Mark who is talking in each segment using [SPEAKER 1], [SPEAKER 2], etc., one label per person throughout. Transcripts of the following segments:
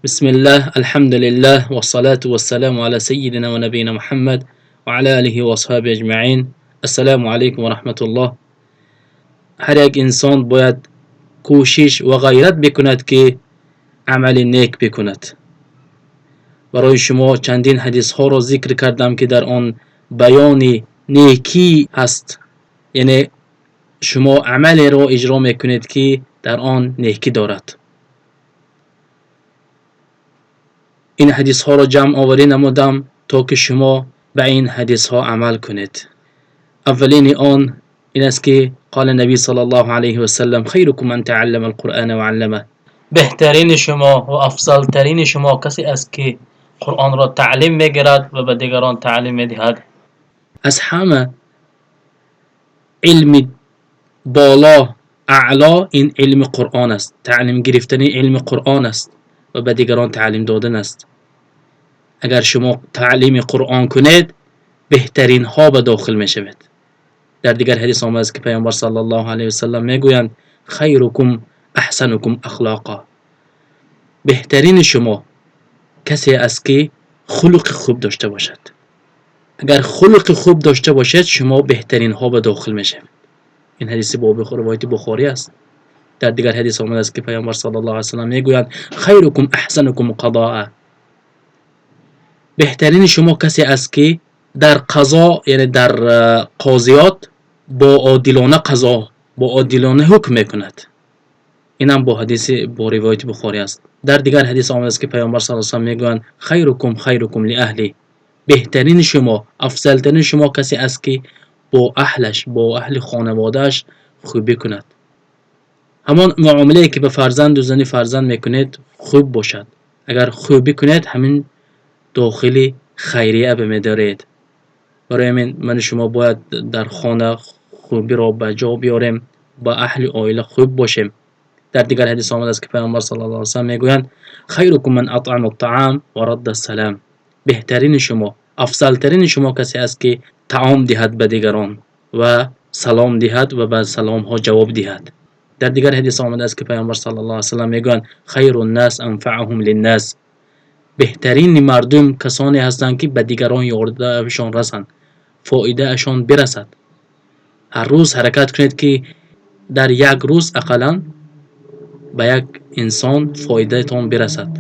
[SPEAKER 1] بسم الله، الحمد لله، والصلاة والسلام على سيدنا ونبينا محمد وعلى آله وأصحابه أجمعين. السلام عليكم ورحمة الله. Ҳар як инсон бояд кӯшиш ва ғайрат бикунад, ки амали нек бикунад. Барои шумо чандин ҳадисҳоро зикр кардам, ки дар он баёни некӣ ҳаст, яъне шумо амалеро иҷро мекунед, ки дар он некӣ дорад. Ин ҳадисҳоро ҷамъ оварӣ намудам, то ки шумо ба ин ҳадисҳо амал кунед. Аввалини он ин аст, ки قال النبي صلى الله عليه وسلم: خيركم من تعلم القرآن وعلمه. Беҳтарини шумо ва афзалтарини шумо касе аст, ки Қуръонро таълим мегирад ва ба дигарон таълим медиҳад. Аз ҳама илми боло, аъло ин илми Қуръон аст, таълим гирифтани илми Қуръон аст ва ба дигарон таълим додан аст. Агар шумо таълими Қуръон кунед, беҳтаринҳо ба дохил мешавед. Дар дигар ҳадис омадааст, ки Паёмбар саллаллоҳу алайҳи васаллам мегӯянд: خيركم أحسنكم أخلاقا. Беҳтарини шумо касе аст, ки хулқи хуб дошта бошад. Агар хулқи хуб дошта бошед, шумо беҳтаринҳо ба дохил мешавед. Ин ҳадиси бо ривояти Бухорӣ аст. Дар дигар ҳадис омадааст, ки Паёмбар саллаллоҳу алайҳи васаллам мегӯянд: خيركم أحسنكم قضاء. Беҳтарини шумо касе аст, ки дар қазо, яъне дар қозиёт, бо одилона қазо, бо одилона ҳукм мекунад. Инам бо ҳадиси бо ривояти Бухорӣ аст. Дар дигар ҳадис омадааст, ки Паёмбар саллаллоҳу алайҳи васаллам мегӯянд: خيركم خيركم لأهله. Беҳтарини шумо, афзалтарини шумо касе аст, ки бо аҳлаш, бо аҳли хонаводааш хубӣ кунад. Ҳамон муомилае, ки ба фарзанду зани фарзанд мекунед, хуб бошад. Агар хубӣ кунед, ҳамин дохили хайрия медоред. Барои ҳамин ману шумо бояд дар хона хубиро ба ҷо биёрем, ба аҳли оила хуб бошем. Дар дигар ҳадис омадааст, ки Паёмбар саллаллоҳу алайҳи васаллам мегӯянд: خيركم من أطعم الطعام ورد السلام. Беҳтарини шумо, афзалтарини шумо касе аст, ки таом диҳад ба дигарон ва салом диҳад ва ба саломҳо ҷавоб диҳад. Дар дигар ҳадис омадааст, ки Паёмбар саллаллоҳу алайҳи васаллам мегӯянд: خير الناس أنفعهم للناس. Беҳтарини мардум касоне ҳастанд, ки ба дигарон ёрдаашон расанд, фоидаашон бирасад. Ҳар рӯз ҳаракат кунед, ки дар як рӯз ақаллан ба як инсон фоидаатон бирасад.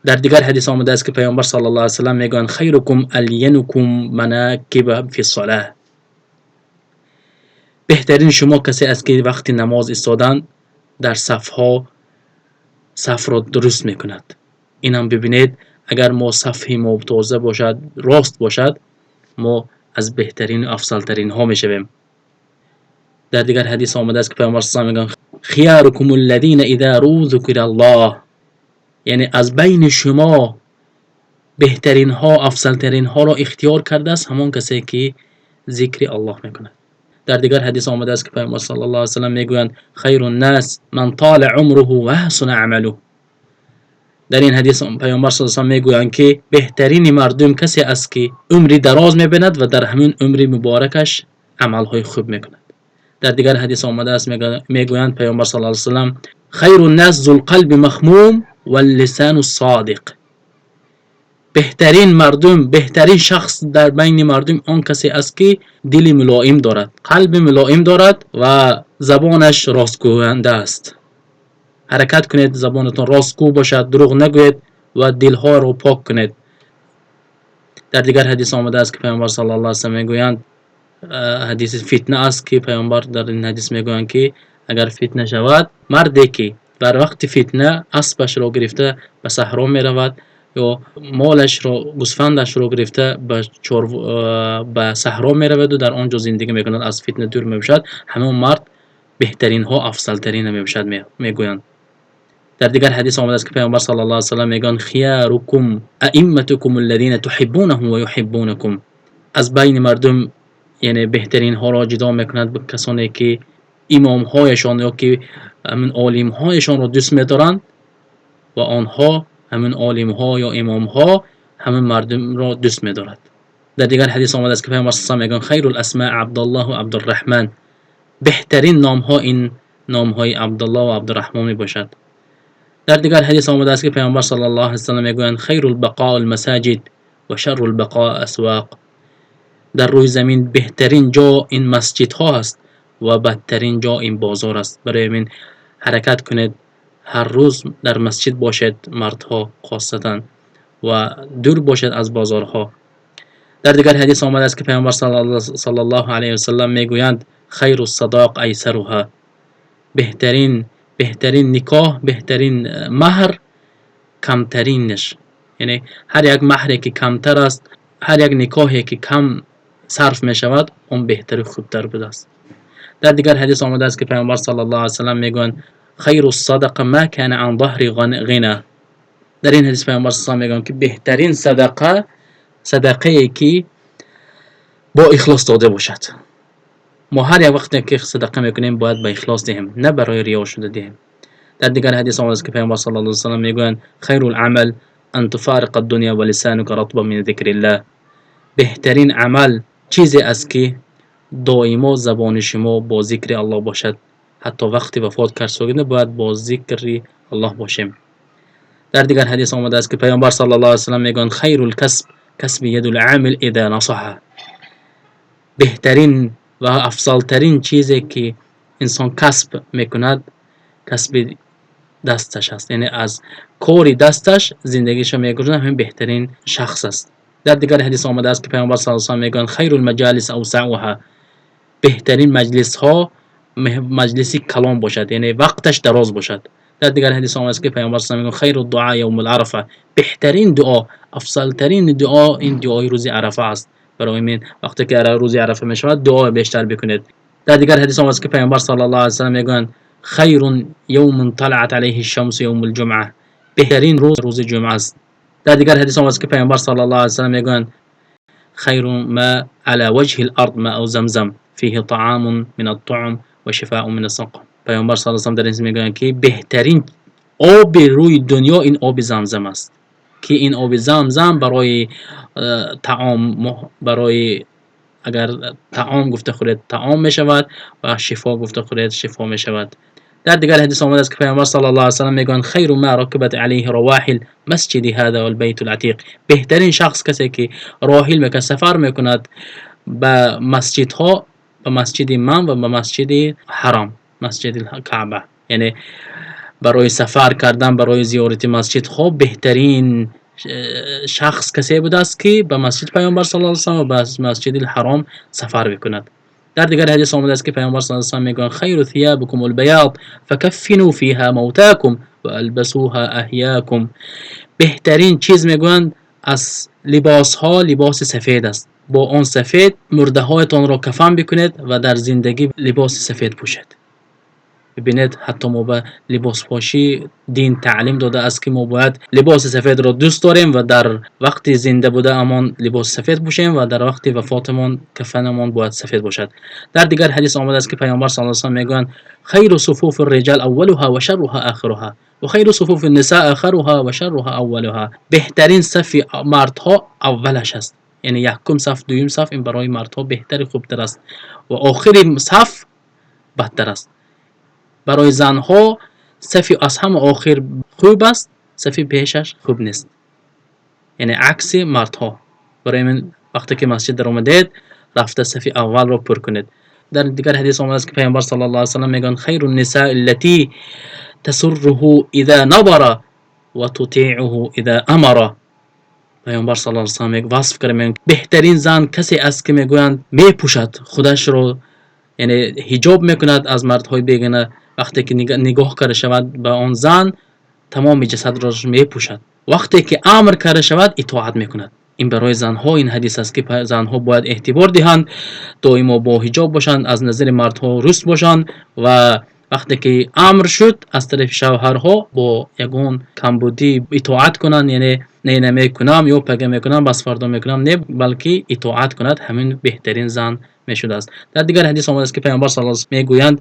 [SPEAKER 1] Дар дигар ҳадис омадааст, ки Паёмбар саллаллоҳу алайҳи васаллам мегӯянд: خيركم ألينكم مناكب في الصلاة. Беҳтарини шумо касе аст, ки вақти намоз истодан дар сафҳо сафро дуруст мекунад. Инам бибинед, агар мо сафҳи мо тоза бошад, рост бошад, мо аз беҳтарину афзалтаринҳо мешавем. Дар дигар ҳадис омадааст, ки Паёмбар саллаллоҳу алайҳи васаллам мегӯянд: خياركم الذين إذا ذكر الله. Яъне аз байни шумо беҳтаринҳо, афзалтаринҳоро ихтиёр кардааст ҳамон касе, ки зикри Аллоҳ мекунад. Дар дигар ҳадис омадааст, ки Паёмбар саллаллоҳу алайҳи васаллам мегӯянд: خير الناس من طال عمره وحسن عمله. Дар ин ҳадис Паёмбар саллаллоҳу алайҳи васаллам мегӯянд, ки беҳтарини мардум касе аст, ки умри дароз мебинад ва дар ҳамин умри муборакаш амалҳои хуб мекунад. Дар дигар ҳадис омадааст, мегӯянд Паёмбар саллаллоҳу алайҳи васаллам: خير الناس ذو القلب المخموم واللسان الصادق. Беҳтарин мардум, беҳтарин шахс дар байни мардум он касе аст, ки дили мулоим дорад, қалби мулоим дорад ва забонаш ростгӯянда аст. Ҳаракат кунед, забонатон ростгӯ бошад, дурӯғ нагӯед ва дилҳоро пок кунед. Дар дигар ҳадис омадааст, ки Паёмбар саллаллоҳу алайҳи васаллам мегӯянд, ҳадиси фитна аст, ки Паёмбар дар ин ҳадис мегӯянд, ки агар фитна шавад, марде, ки дар вақти фитна аспашро гирифта ба саҳро меравад ё молашро, гӯсфандашро гирифта ба саҳро мераваду дар он ҷо зиндагӣ мекунад, аз фитна дур мебошад, ҳамон мард беҳтаринҳо, афзалтарин мебошад, мегӯянд. Дар дигар ҳадис омадааст, ки Паёмбар саллаллоҳу алайҳи васаллам мегӯянд: خياركم أئمتكم الذين تحبونهم ويحبونكم. Аз байни мардум, яъне беҳтаринҳоро ҷудо мекунад касоне, ки имомҳояшон ё ки ҳамин олимҳояшонро дӯст медоранд ва онҳо, ҳамин олимҳо ё имомҳо, ҳамин мардумро дӯст медорад. Дар дигар ҳадис омадааст, ки Паёмбар саллаллоҳу алайҳи васаллам мегӯянд: خير الأسماء عبدالله وعبدالرحمن. Беҳтарин номҳо ин номҳои Абдуллоҳ ва Абдурраҳмон мебошад. Дар дигар ҳадис омадааст, ки Паёмбар саллаллоҳу алайҳи васаллам мегӯянд: хайрул бақоул масоҷид ва шаррул бақо асвоқ. Дар рӯи замин беҳтарин ҷо ин масҷидҳо аст ва бадтарин ҷо ин бозор аст. Барои ҳамин ҳаракат кунед, ҳар рӯз дар масҷид бошед, мардҳо хосатан, ва дур бошед аз бозорҳо. Дар дигар ҳадис омадааст, ки Паёмбар саллаллоҳу алайҳи васаллам мегӯянд: хайрус садоқ айсаруҳа. Беҳтарин никоҳ, беҳтарин маҳр камтаринаш. Яъне ҳар як маҳре ки камтар аст, ҳар як никоҳе ки кам сарф мешавад, он беҳтару хубтар будааст. Дар дигар ҳадис омадааст, ки Паёмбар саллаллоҳу алайҳи васаллам мегӯянд: хайрус садақа ма кана ан заҳри ғина. Дар ин ҳадис Паёмбар саллаллоҳу алайҳи васаллам мегӯянд, ки беҳтарин садақа садақае ки бо ихлос дода бошад. Мо ҳар як вақте ки садақа мекунем, бояд ба ихлос диҳем, на барои риё шуда диҳем. Дар дигар ҳадис омадааст, ки Паёмбар саллаллоҳу алайҳи васаллам мегӯянд: хайрул амал ан туфориқа ад-дунё ва лисонука ратбан мин зикриллаҳ. Беҳтарин амал чизе аст, ки доимо забони шумо бо зикри Аллоҳ бошад. Ҳатто вақти вафот кард бояд бо зикри Аллоҳ бошем. Дар дигар ҳадис омадааст, ки Паёмбар саллаллоҳу алайҳи васаллам мегӯянд: хайрул касб касби ядул омил изо насаҳа. Беҳтарин ва афзалтарин чизе ки инсон касб мекунад, касби дасташ аст. Яъне аз кори дасташ зиндагиашро мегузаронад, ҳамин беҳтарин шахс аст. Дар дигар ҳадис омадааст, ки Паёмбар саллаллоҳу алайҳи васаллам мегӯянд: хайрул маҷолис авсаъуҳа. Беҳтарин маҷлисҳо маҷлиси калон бошад, яъне вақташ дароз бошад. Дар дигар ҳадис омадааст, ки Паёмбар саллаллоҳу алайҳи васаллам мегӯянд: хайру дуо явмул арафа. Беҳтарин дуо, афзалтарин дуо ин дуои рӯзи Арафа аст. Барои ҳамин вақте ки рӯзи Арафа мешавад, дуо бештар бикунед. Дар дигар ҳадис омадааст, ки Паёмбар саллаллоҳу алайҳи васаллам мегӯянд: хайрун явмун талаат алайҳи шамсу явмул ҷумъа. Беҳтарин рӯз рӯзи ҷумъа аст. Дар дигар ҳадис омадааст, ки Паёмбар саллаллоҳу алайҳи васаллам мегӯянд: хайру ма ала ваҷҳил ард маъу замзам фиҳи таъамун минат туъм ва шифоун минас сақм. Паёмбар саллаллоҳу алайҳи васаллам дар ин мегӯянд, ки беҳтарин оби рӯи дунё ин оби Замзам аст, ки ин оби Замзам барои таом, барои агар таом гуфта хӯред, таом мешавад ва шифо гуфта хӯред, шифо мешавад. Дар дигар ҳадис омадааст, ки Паёмбар саллаллоҳу алайҳи васаллам мегӯянд: хайру ма ракибат алайҳи равоҳил масҷиди ҳаза вал байтул атиқ. Беҳтарин шахс касе ки роҳил мекунад, сафар мекунад ба масҷидҳо, ба масҷиди ман ва ба масҷиди ҳаром, масҷиди Каъба. Яъне барои сафар кардан, барои зиёрати масҷидҳо беҳтарин шахс касе будааст, ки ба масҷиди Паёмбар саллаллоҳу алайҳи васаллам ва ба масҷиди ҳаром сафар бикунад. Дар дигар ҳадис омадааст, ки Паёмбар саллаллоҳу алайҳи васаллам мегӯянд: хайру сиябукумул баёд факаффину фиҳа мавтокум ва албасуҳа аҳёкум. Беҳтарин чиз, мегӯянд, аз либосҳо либоси сафед аст. Бо он сафед мурдаҳоятонро кафан бикунед ва дар зиндагӣ либоси сафед пӯшед. Бибинед, ҳатто мо ба либоспошӣ дин таълим додааст, ки мо бояд либоси сафедро дӯст дорем ва дар вақти зинда будаамон либоси сафед пӯшем ва дар вақти вафотамон кафанамон бояд сафед бошад. Дар дигар ҳадис омадааст, ки Паёмбар саллаллоҳу алайҳи васаллам мегӯянд: хайру суфуфи риҷол аввалуҳа ва шарруҳа охируҳа ва хайру суфуфи нисо охируҳа ва шарруҳа аввалуҳа. Беҳтарин сафи мардҳо аввалаш аст, яъне якум саф, дуюм саф ин барои мардҳо беҳтари хубтар аст ва охири саф бадтар аст. Барои занҳо сафи аз ҳама охир хуб аст, сафи пешаш хуб нест, яъне акси мардҳо. Барои ҳамин вақте ки масҷид даромадед, рафта сафи аввалро пур кунед. Дар дигар ҳадис омадааст, ки Паёмбар саллаллоҳу алайҳи васаллам мегӯянд: хайру нисои аллатӣ тасурруҳу изо назара ва тутиъуҳу изо амара. Паёмбар саллаллоҳу алайҳи васаллам васф карда мегӯянд: беҳтарин зан касе аст, ки, мегӯянд, мепӯшад худашро, яъне ҳиҷоб мекунад аз мардҳои бегона. Вақте ки нигоҳ карда шавад ба он зан, тамоми ҷасадро мепӯшад. Вақте ки амр карда шавад, итоат мекунад. Ин барои занҳо ин ҳадис аст, ки занҳо бояд эътибор диҳанд, доимо бо ҳиҷоб бошанд, аз назари мардҳо руст бошанд ва вақте ки амр шуд аз тарафи шавҳарҳо, бо ягон камбудӣ итоат кунанд. Яъне не, намекунам ё пага мекунам, бас фардо мекунам, не, балки итоат кунад, ҳамин беҳтарин зан мешудааст. Дар дигар ҳадис омадааст, ки Паёмбар саллаллоҳу алайҳи мегӯянд: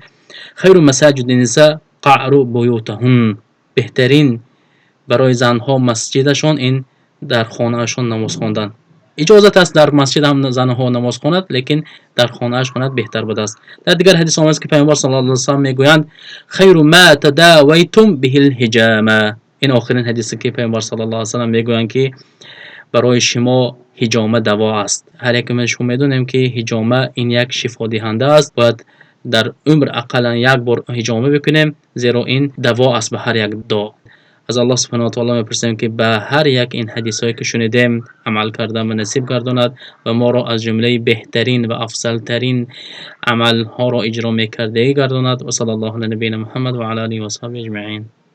[SPEAKER 1] хайру масоҷиди нисо қаъру буютаҳун. Беҳтарин барои занҳо масҷидашон ин дар хонаашон намоз хондан. Иҷозат аст, дар масҷид ҳам занҳо намоз хонад, лекин дар хонааш хонад беҳтар будааст. Дар дигар ҳадис омадааст, ки Паёмбар صلى الله عليه وسلم мегӯянд: خير ما تداويتم به الحجامة. Ин охирин ҳадисе, ки Паёмбар صلى الله عليه وسلم мегӯянд, ки барои шумо ҳиҷома даво аст. Ҳар яке мо шумо медонем, ки ҳиҷома ин як шифодиҳанда аст. Бояд дар умр ақаллан як бор ҳиҷома бикунем, зеро ин даво аст ба ҳар як до. Аз Аллоҳ سبحانه وتعالى мепурсем, ки ба ҳар як ин ҳадисҳое, ки шунидем, амал кардан ба насиб гардонад ва моро аз ҷумлаи беҳтарин ва афзалтарин амалҳоро иҷро мекардагӣ гардонад. وصلى الله على نبينا محمد وعلى آله وأصحابه أجمعين.